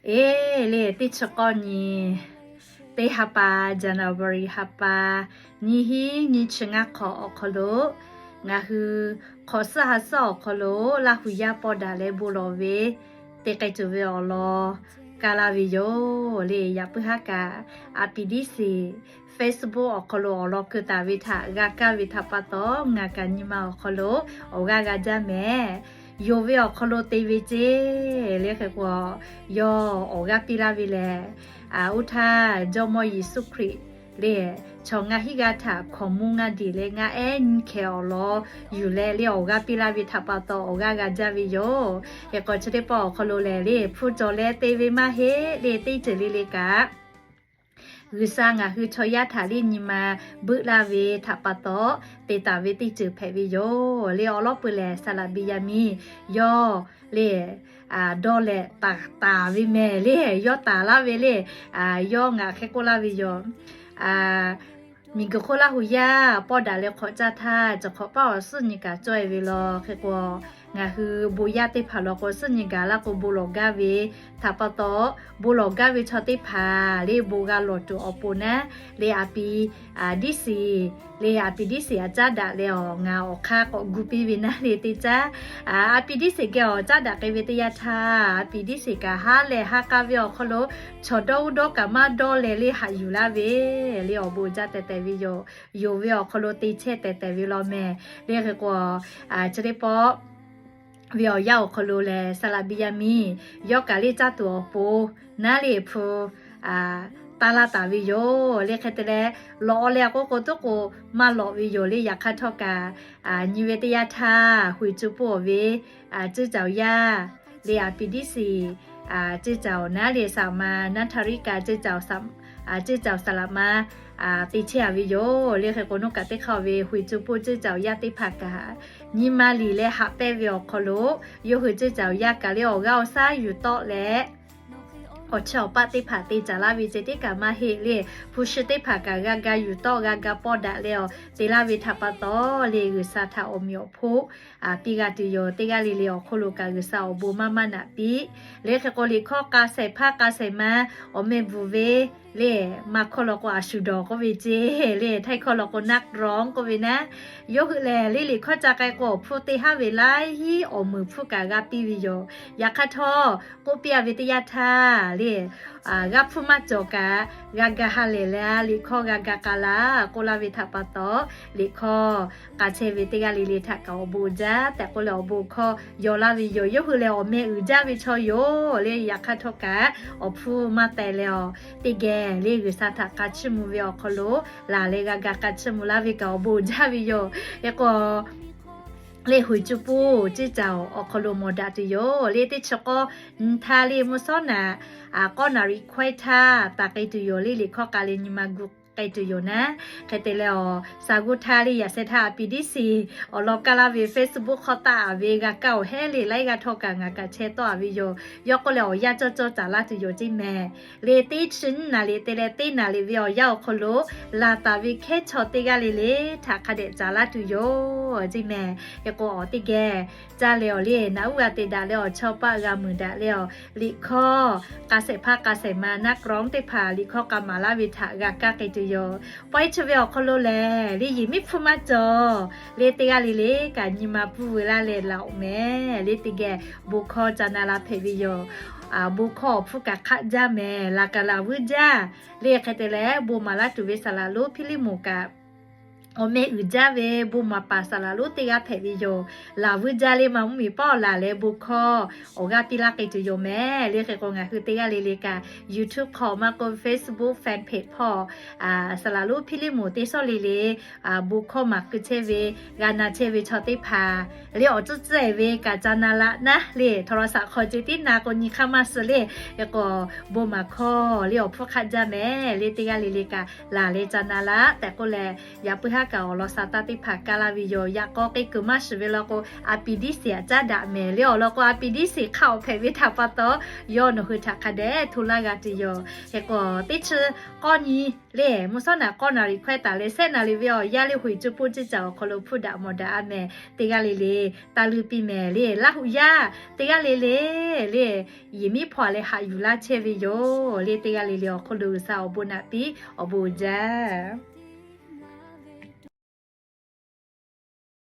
Eˬ, le teˇ chi k'awˇ nyi, teˇ ha pa, January ha pa, nyiˇ hinˉ nyiˇ chi ngaˇ hk'awꞈ awˬ hk'aw lo, ngaˬ hui hk'awꞈ suhˉ ha suhˉ awˬ hk'aw lo Laˇ hu yaˇ pawˇ daꞈ leh bon lawˬ ve te k'ai tuˬ ve awˬ lawn kaˇ laˇ ve yoˬ. Le yaꞈ puiˉ haˉ kaꞈ, a pi diˉ siˍ Facebook awˬ hk'aw lo awˬ lawn keu taˍ ve htaꞈ g'a kaˇ ve htaꞈ pa taw, ngaˬ kaꞈ nyi ma awˬ hk'aw lo awˬ g'aˇ g'a jaˇ mehˍ. Yonˍ ve awˬ hk'aw lo te ve ceˇ. Le hk'e k'o, yawˇ awˬ g'aˇ piˇ laˇ ve lehˬ, oˇ htaˇ Jawˇmawˇ Yeˍsuˆ Hkriꞈ le chaw ngaˬ hiˉ g'aˇ htaꞈ hkawnˍ mvuh ngaˇ diˬ leh ngaˇ ehˉ nyi hkeh awˬ lawn yuˬ leh le awˬ g'aˇ piˇ laˇ ve htaꞈ pa taw awˬ g'aˇ g'a jaˇ ve yoˬ. Hk'e k'o, chi teˇ pawˆ awˬ hk'aw lo lehˬ le hpu cawˬ leh te ve maˇ heˆ. Le teˇ ceuˬ le le kaꞈ, G'uiˬsha ngaˬ hui chaw yaˇ htaꞈ le nyi ma buiˆ laˇ ve htaꞈ pa taw, te taˍ ve teˇ ceuˬ hpehꞈ ve yoˬ. Le awˬ lawn peuˬ lehˬ, Saˍ laꞈ Beˍyaˍmiˆ yawˇ le dawˇ leh taˍ taˍ ve mehˍ. Le yawˇ taˍ laˇ ve le, yawˇ ngaˬ hk'e k'oˆ laˇ ve yoˬ. Miˬguiˬ hk'oˆ Laˇ hu yaˇ pawˇ daꞈ leh hk'awꞈ caˇ htaˇ, cawˬ hk'awꞈ paˉ awˬ suhˉ nyi kaꞈ cawˇ e ve law. Hk'e k'o, ngaˬ hui bon yaˇ teˇ hpaˍ law k'o, suhˉ nyi gaˬ laˇ k'o bon lawˬ gaˇ ve htaꞈ pa taw, bon lawˬ gaˇ ve chaw teˇ hpaˍ le bon g'a lawˬ tuˬ awˬ pon naˉ, le a pi diˉ siˍ, le a pi diˉ siˍ a caˉ daꞈ leh awˬ ngaˬ awˬ hk'aˇ k'awꞈ gu piˇ ve naˉ le teˇ caˉ, a pi diˉ siˍ geh awˬ caˉ daꞈ k'ai ve teˇ yanˇ htaˇ, a pi diˉ siˍ kaꞈ ha lehˬ ha k'a ve awˬ hk'aw lo chaw dawˇ uˉ dawˇ kaꞈ maˇ dawˇ leh le haꞈ yuˬ laˇ ve le awˬ bon jaˇ tehˬ tehˬ ve yoˬ. Yonˍ ve awˬ hk'aw lo te chehˇ tehˬ tehˬ ve law mehˍ. Le hk'e k'o, chi teˇ pawˆ ve awˬ yanˇ awˬ hk'aw lo lehˬ, Saˍ laꞈ Beˍyaˍmiˆ yawˇ kaꞈ le caˇ tuˬ awˬ pon naˉ le hpu taˇ laˇ taˍ ve yoˬ. Le hk'e te leh, lawꞈ awˬ leh k'oˆ k'o tuˉ k'o maˇ lawꞈ ve yoˬ. Le yaꞈ hk'aˇ htawˇ kaꞈ, nyi ve teˇ yanˇ htaˇ, Huiˍ cuˇ puˇ awˬ ve ceˇ caoˬ yaˇ, le a pi diˉ siˍ ceˇ caoˬ naˉ le saˍ ma naˉ htaˇ riˉ kaꞈ ceˇ caoˬ saˍ laꞈ ma te chehˇ a ve yoˬ. Le hk'e k'o, nawˬ kaꞈ teˇ hk'aˇ ve Huiˍ cuˇ puˇ ceˇ caoˬ yaˇ teˇ hpaˍ kaꞈ nyi ma liˬ leh haꞈ pehnˇ ve awˬ hk'aw lo, yawˇ hui ceˇ caoˬ yaˇ kaꞈ le awˬ g'aˇ awˬ saˉ yuˬ tawˆ leh awˬ chawˇ awˬ paˆ teˇ hpaˍ te caˍ laˇ ve ceh tiˉ kaꞈ maˇ heˆ le, hpu shi teˇ hpaˍ kaꞈ g'a ga yuˬ tawˆ g'a ga pawˇ daꞈ leh awˬ te laˇ ve htaꞈ pa taw, le G'uiˬsha htaꞈ awˬ meꞈ awˬ hponˇ piˇ g'a tuˬ yoˬ. Teˇ g'aˇ le le awˬ hk'oˆ lo kaꞈ G'uiˬsha awˬ bon maˇ maˇ naꞈ piˇ. Le hk'e k'o, liꞈ hkawˇ k'a shehˍ hpaˇ k'a shehˍ ma awˬ meh bvuhˬ ve le, maˇ hkawˇ law k'o a shu dawˬ k'oˆ ve ceˇ le, htaiˇ hkawˇ law k'o naˆ krawˇ k'oˆ ve naˉ, yawˇ hui lehˬ le liꞈ hkawˇ ca k'ai k'o awˬ hpfuhˇ te haˉ ve laiˉ hiˉ awˬ meunˍ hpfuhˇ kaꞈ g'a piˇ ve yoˬ. Yaꞈ hk'aˇ htawˇ, k'oˆ piˇ a ve teˇ yanˇ htaˇ le, g'aˇ hpfuhˇ maˇ cawˬ kaꞈ g'a ga ha lehˬ leh liꞈ hkawˇ g'a ga k'a laˇ k'oˆ laˇ ve htaꞈ pa taw, liꞈ hkawˇ k'a chehˇ ve teˇ g'aˇ le le htaꞈ kaꞈ awˬ bon jaˇ tehꞈ k'oˆ leh awˬ bon hkawˇ yaw laˇ ve yoˬ. Yawˇ hui lehˬ awˬ meh uiˍ jaˇ ve chaw yoˬ. Le yaꞈ hk'aˇ htawˇ kaꞈ awˬ hpfuhˇ maˇ teh leh awˬ teˇ geh le G'uiˬsha htaꞈ k'a chiˇ mvuh ve awˬ hk'aw lo laˬ leh g'a ga k'a chiˇ mvuh laˇ ve kaꞈ awˬ bon jaˇ ve yoˬ. Hk'e k'o, le Huiˍ cuˇ puˇ ceˇ caoˬ awˬ hk'aw lo mawˬ daꞈ tuˬ yoˬ. Le teˇ chi k'awˇ nyi htaˇ le mvuhˇ shawˉ naꞈ k'awˇ naˍ riˍ hkawehˇ htaˇ taˍ k'ai tuˬ yoˬ. Le liꞈ hkawˇ k'a leh nyi ma gu k'ai tuˬ yoˬ naˉ. Hk'e te leh awˬ, Saˍ g'uˇ htaˇ le yaꞈ sheh htaˇ a pi diˉ siˍ awˬ lawn kaˇ laˇ ve Facebook hk'aw taˆ a ve g'a kaˇ awˬ heˉ le laiˉ g'aˇ htawˇ kaꞈ ngaˬ kaꞈ chehˇ tawˆ a ve yoˬ. Yawˇ k'oˆ leh awˬ yanˇ cawˇ cawˇ caˍ laˇ tuˬ yoˬ ceˇ mehˍ. Le teˇ chi nyiˇ naˍ riˍ te leh teˇ naˍ riˍ ve awˬ yanˇ awˬ hk'aw lo laˬ taˍ ve hkehˉ chaw teˇ g'aˇ le le htaꞈ hk'a dehꞈ caˍ laˇ tuˬ yoˬ ceˇ mehˍ. Hk'e k'o, awˬ teˇ geh caˇ leh awˬ le naꞈ uˉ g'a te daꞈ leh awˬ chawˇ paˆ g'a muiˬ daꞈ leh awˬ liꞈ hkawˇ k'a shehˍ hpaˇ k'a shehˍ ma naˆ krawˇ teˇ hpaˍ liꞈ hkawˇ k'a maˍ laˇ ve htaꞈ g'a kaˇ k'ai tuˬ yoˬ. Pawehˇ chi ve awˬ hk'aw lo lehˬ, le yehˬ miˉ hpfuhˇ maˇ cawˬ le teˇ g'aˇ le le kaꞈ nyi ma pfuhˇ ve laˇ leh laˬ oꞈ mehˍ. Le teˇ geh bon hkawˇ ca na la hpehꞈ ve yoˬ. Bon hkawˇ awˬ hpfuhˇ kaꞈ hk'aˆ jaˇ mehˍ. Laˬ kaꞈ laˬ vuiˇ jaˇ. Le hk'e te leh bon maˍ laˇ tuˬ ve saˍ laꞈ lonˉ Hpiˇliˇmonˍ kaꞈ awˬ meh uiˍ jaˇ ve bon maˍ paˍ saˍ laꞈ lonˉ teˇ g'aˇ hpehꞈ ve yoˬ. Laˬ vuiˇ jaˇ le maˇ mvuhˇmiˬ paˉ awˬ laˬ leh bon hkawˇ awˬ g'aˇ piˇ laˇ k'ai tuˬ yoˬ mehˍ. Le hk'e k'o, ngaˬ hui teˇ g'aˇ le le kaꞈ YouTube hk'aw maˇ k'oˆ Facebook fan page hpawˇ saˍ laꞈ lonˉ Hpiˇliˇmonˍ teˇ shawˉ le le bon hkawˇ maˍ keu chehˇ ve, g'a na chehˇ ve chaw teˇ hpaˍ le awˬ tcuhˉ tcuhˉ e ve kaꞈ ca na laꞈ naˉ le, โทรศัพท์ hk'aw ceh tiˉ na k'o nyi hk'aˇ maˇ suh le. Hk'e k'o, bon maˍ hkawˇ le awˬ hpfuhˇ hk'aˆ jaˇ mehˍ. Le teˇ g'aˇ le le kaꞈ laˬ leh ca na laꞈ tehꞈ k'oˆ leh, yaꞈ puiˉ haˉ kaꞈ awˬ lawn sa taˇ teˇ hpaˍ kaˇ laˇ ve yoˬ. Yaꞈ k'aw k'e kuiˬ maˇ shiˍ ve law k'o, appendix aꞈ caˉ daꞈ mehˍ le awˬ lawn k'o, appendix hk'aˆ awˬ hpehꞈ ve htaꞈ pa taw, yawˇ nawˬ hui htaꞈ hk'a dehꞈ hto laˇ g'a tuˬ yoˬ. Hk'e k'o, teˇ chi k'awˇ nyi le, mvuhˇ shawˉ naꞈ k'awˇ naˍ riˍ hkawehˇ taˍ leh, shehˆ naˍ riˍ ve awˬ yanˇ le, hoꞈ e cuˇ poˆ ciˇ caꞈ awˬ hk'aw lo hpuˇ daꞈ mawˬ daꞈ a mehˍ. Teˇ g'aˇ le le taˇ luˇ piˇ mehˍ le, Laˇ huˍ yaˇ teˇ g'aˇ le le, le, yehˬ miˉ hpaw leh haꞈ yuˬ laˇ chehˇ ve yoˬ le. Teˇ g'aˇ le le awˬ hk'aw lo G'uiˬsha awˬ bon naꞈ piˇ, awˬ bon uiˍ jaˇ.